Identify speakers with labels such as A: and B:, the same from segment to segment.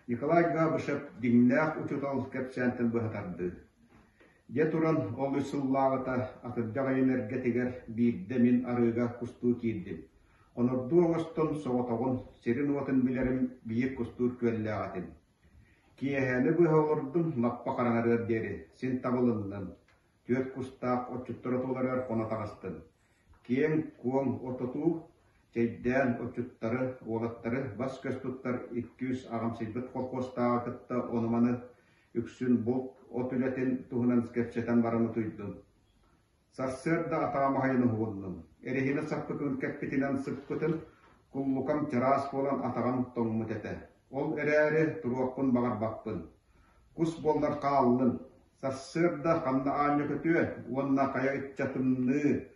A: Николай Габышев дьиҥнээх учуутал кэпсээнтэн быһа тардыы. Дьэ туран, ол үс сыллааҕыта атырдьах ыйын эргэтигэр биирдэ мин арыыга кустуу киирдим. Онордуу оҥостон соҕотоҕун сирин-уотун билэрим биир кустуур күөллээх этим. Киэһээни быһа олордум, лаппа хараҥарыар диэри, син табылынным. Түөрт кустаах отчуттар отууларыгар хоно таҕыстым. Киэҥ-куоҥ ортотуу чэйдээн отчуттары, уолаттары бас-көс туттар икки-үс аҕамсыйбыт колхуостааҕы кытта ону-маны үксүн булт, от үлэтин туһунан кэпсэтэн баран утуйдум. Сарсыарда атаҕым аһайан уһугуннум. Эрэһиинэ саппыкыбын кэппитинэн сыппытым, куллукам чараас буолан атаҕым тоҥмут этэ. Ол эрээри туруохпун баҕарбаппын. Кус буоллар хааллын, сарсыарда ханна аанньа көтүө уонна хайа ычча тымныы.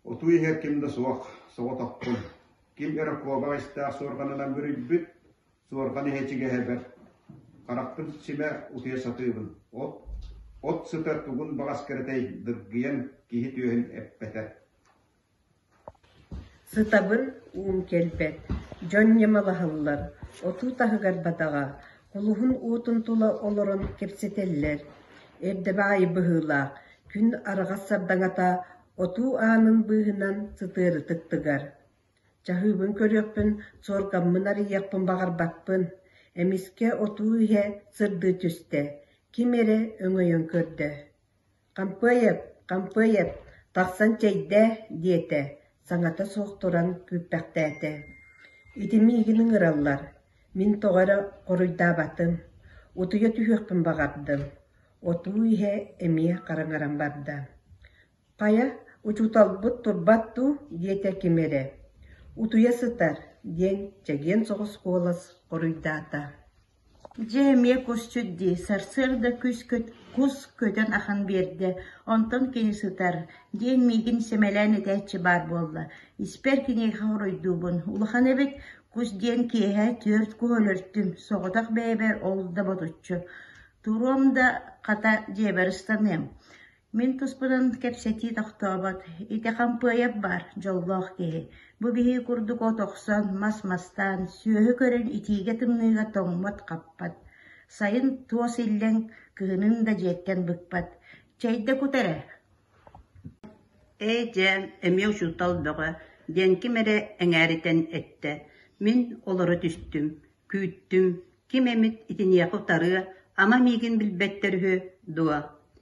A: Отуу иһэр ким да суох, соҕотохпун. Ким эрэ куобах истээх суорҕанынан бүрүйбүт, Суорҕан иһэ ичигэһэ бэрт, харахпын симэ утуйа сатыыбын, от, от сыта тугун баҕас кэрэтэй дыргыйан киһи түөһүн эппэтэ.
B: Сытабын, уум кэлбэт, дьон ньамалаһаллар, отуу таһыгар бадаҕа, кулуһун уотун тула олорон кэпсэтэллэр. Эрдэ баайы быһыылаах, күн араҕас сардаҥата отуу аанын быыһынан сытыарытык тыгар. Чаһыыбын көрүөхпүн, суорҕаммын арыйыахпын баҕарбаппын. Эмискэ отуу иһэ сырдыы түстэ, ким эрэ өҥөйөн көрдө: «Хампыайап, Хампыайап, тахсан чэйдээ» диэтэ, саҥата суох туран күүппэхтээтэ. Ити миигин ыҥыраллар, мин тоҕо эрэ хоруйдаабатым, утуйа түһүөхпүн баҕардым. Отуу иһэ эмиэ хараҥаран барда. «Хайа, учууталбыт турбат дуу?» диэтэ ким эрэ. «Утуйа сытар» диэн чэгиэн соҕус куолас хоруйдаата.
C: Дьэ эмиэ кусчут дии, сарсыарда күс кус көтөн ахан биэрдэ, онтон кини сытар, диэн миигин сэмэлээн этээччи баар буолла. Испэр киниэхэ хоруйдуубун, улахан эбит, кус диэн киэһэ түөрт куһу өлөртүм, соҕотох бэйэбэр ол да ботуччу. Туруом да, хата, дьиэбэр ыстаныам. Мин туспунан кэпсэтии тохтообот, ити Хампыайап баар, дьоллоох киһи, бу биһиги курдук от охсон, мас мастаан, сүөһү көрөн итиигэ-тымныыга тоҥмот-хаппат, сайын туос иллэҥ, кыһынын да дьиэттэн быкпат, чэйдэ кут эрэ
D: Ээ дьэ, эмиэ учуутал бөҕө диэн ким эрэ эҥээритэн эттэ. Мин олоро түстүм, Күүттүм, ким эмит итиниэхэ утарыа, ама миигин билбэттэр үһү дуо?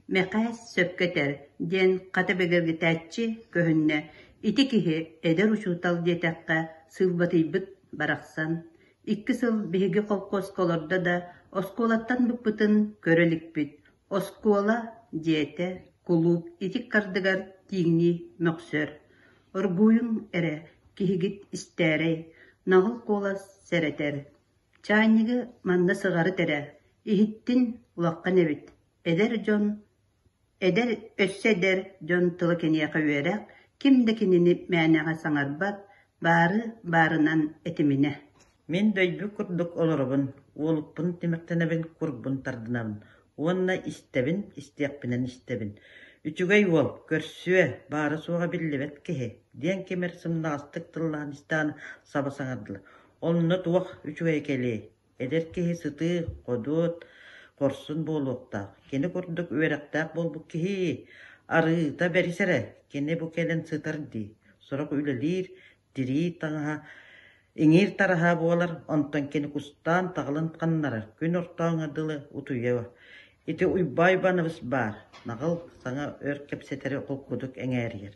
D: Мэхээс сөпкө этэр, диэн хата бигэргэтээччи көһүннэ. Ити киһи эдэр учуутал диэтэххэ, сыылбатыйбыт барахсан. Икки сыл биһиги холкуоска олордо да, оскуолаттан быкпытын көрө иликпит. Оскуола дьиэтэ, кулууп ити ыккардыгар тииҥнии мөхсөр. Оргууйуҥ эрэ, киһигит истээрэй, наҕыл куолас сэрэтэр. Чаанньыгы манна сыҕарыт эрэ, иһиттин улахан эбит, эдэр дьон эдэр өссө эдэр дьон тыла киниэхэ үөрэх, ким да кинини мээнэҕэ саҥарбат, баары баарынан этиминэ.
E: Мин дөйбүт курдук олоробун, уолукпун тимэхтэнэбин, курбун тардынабын уонна истэбин, истиэхпинэн истэбин. Үчүгэй уол, көрсүө, баара-суоҕа биллибэт киһи диэн ким эрэ сымнаҕастык тыллаан истэҕинэ саба саҥардылар. Онно туох үчүгэйэ кэлиэй? Эдэр киһи сытыы, ходуот, хорсун буолуохтаах. Кини курдук үөрэхтээх буолбут киһи арыыта бэрис эрэ, кини бу кэлэн сытар дии. Сорох үлэлиир, тирии таҥаһа иҥиир тараһа буолар, онтон кини кустаан таҕылын ханнарар, күн ортооҥҥо дылы утуйуо. Ити Уйбаан Уйбаанабыс баар, наҕыл саҥа өр кэпсэтэри холкутук эҥээрийэр.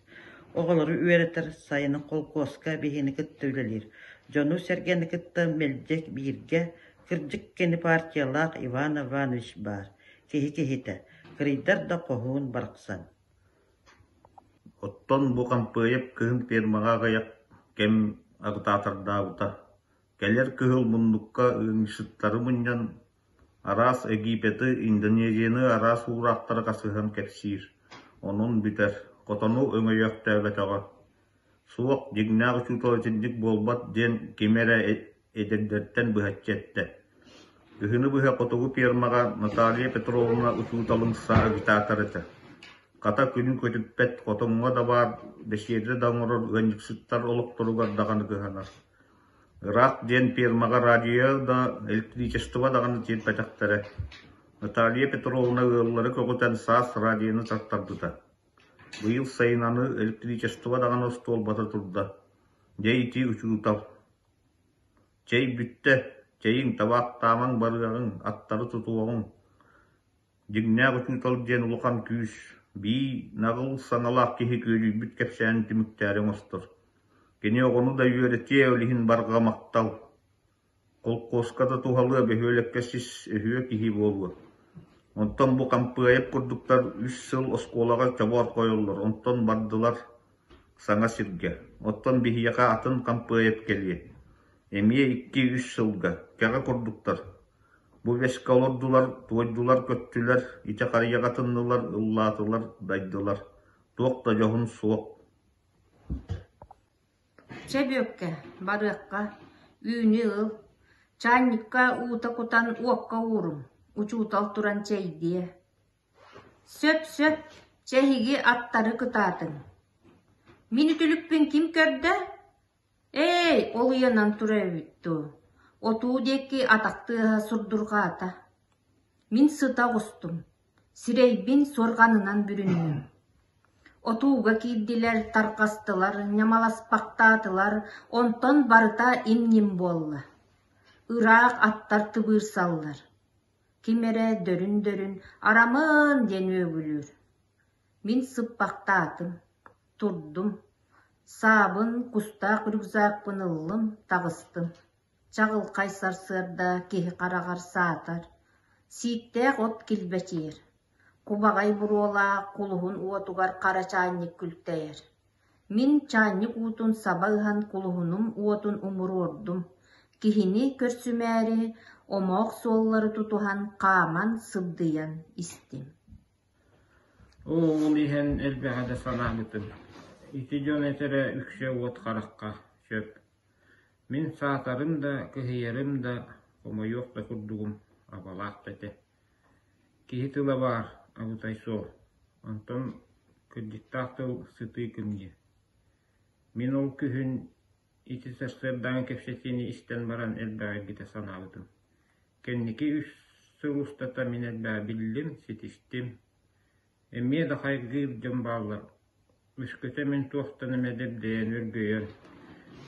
E: Оҕолору үөрэтэр, сайынын холкуоска биһигини кытта үлэлиир, дьону-сэргэни кытта мэлдьи бииргэ, кырдьык кини партиялаах Иван Иванович баар, киһи киһитэ, кырыйдар да хоһуун барахсан.
F: Оттон бу Хампыайап кыһын фермаҕа аҕыйах кэм агитатордаабыта, кэлэр кыһыл муннукка ыанньыксыттары мунньан, араас Египеты, Индонезияны араас уураахтары хасыһан кэпсиир, онон бүтэр, хотону өҥөйөөхтөөбөтөҕө Суох, дьиҥнээх учуутал итинник буолбат диэн ким эрэ эдэрдэртэн быһаччы эттэ. Кыһыны быһа хотугу пиэрмэҕэ Наталья Петровна учууталын саа агитатор этэ. Хата күнүн көтүппэт, хотоҥҥо да баар бэсиэдэ да оҥорор ыанньыксыттар олохторугар даҕаны кыһанар. Ыраах диэн пиэрмэҕэ радио да, электричество даҕаны тиэрпэтэхтэрэ. Наталья Петровна ыаллары көҕүтэн саас радионы тартарбыта. Быйыл сайын аны электричество даҕаны остуолбата турда. Дьэ ити учуутал Чэй бүттэ, чэйиҥ, табаахтаамаҥ барыаҕыҥ, аттары тутуоҕуҥ Дьиҥнээх учуутал диэн улахан күүс, бии, наҕыл саҥалаах киһи күөдьүйбүт кэпсээнин түмүктээри оҥостор. Кини оҕону да үөрэтиэ, ол иһин барҕа махтал. Холкуоска да туһалыа, бөһүөлэккэ сис өһүө киһи буолуо. Онтон бу Хампыайап курдуктар үс сыл оскуолаҕа чобоор хойоллор, онтон бардылар саҥа сиргэ. Оттон биһиэхэ атын Хампыайап кэлиэ. Эмиэ икки-үс сылга, кэҕэ курдуктар. Бу үгэскэ олордулар, туойдулар, көттүлэр, ити харыйаҕа тыннылар, ыллаатылар, дайдылар. Туох да дьоһун суох.
G: Чэ, Бүөккэ, барыахха, үүнү ыл, чаанньыкка уута кутан уокка ууруҥ, учуутал туран чэйдиэ. Сөп, сөп, чэ эһиги аттары кытаатыҥ. Мин үтүлүкпүн ким көрдө? Ээй, ол ыйанан турар эбит дуу, отуу диэки атах тыаһа сурдурҕаата. Мин сыта оҕустум, сирэйбин суорҕанынан бүрүннүм. Отууга киирдилэр, тарҕастылар, ньамаласпахтаатылар, онтон барыта им-ньим буолла. Ыраах аттар тыбыырсаллар. Ким эрэ дөрүн-дөрүн «Арамаан!» диэн үөгүлүүр. Мин сыппахтаатым, турдум, саабын, кустаах рюкзакпын ыллым, таҕыстым. Чаҕылхай сарсыарда киһи хараҕар саатар, сииктээх от килбэчийэр, кубаҕай буруолаах кулуһун уотугар хара чаанньык күлтэйэр. Мин чаанньык уутун саба ыһан кулуһунум уотун умуруордум, киһини көрсүмээри омоох суоллары тутуһан хааман сыбдыйан истим.
H: Ол иһэн элбэҕи да санаабытым. Ити дьон этэрэ үксэ уот харахха сөп. Мин саатарым да, кыһыйарым да, хомойуох да курдугум, абалаах да этэ. Киһи тыла баар, абытай суох. Онтон кырдьыктаах тыл сытыы кымньыы. Мин ол күһүн ити сарсыардааҥы кэпсэтиини истэн баран элбэҕи эргитэ санаабытым. Кэнники үс сыл устата мин элбэҕи биллим, ситистим. Эмиэ да хайгыыр дьон бааллар. Өскөтө мин туохтан эмэ дэбдэйэн, өргөйөн,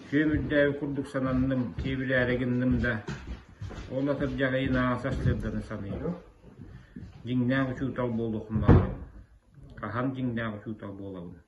H: сүөм үрдээбит курдук сананным, киэбирээри гынным да, ол атырдьах ыйынааҕы сарсыарданы саныыбын. Дьиҥнээх учуутал буолуохпун баҕарабын. Хаһан дьиҥнээх учуутал буолабын?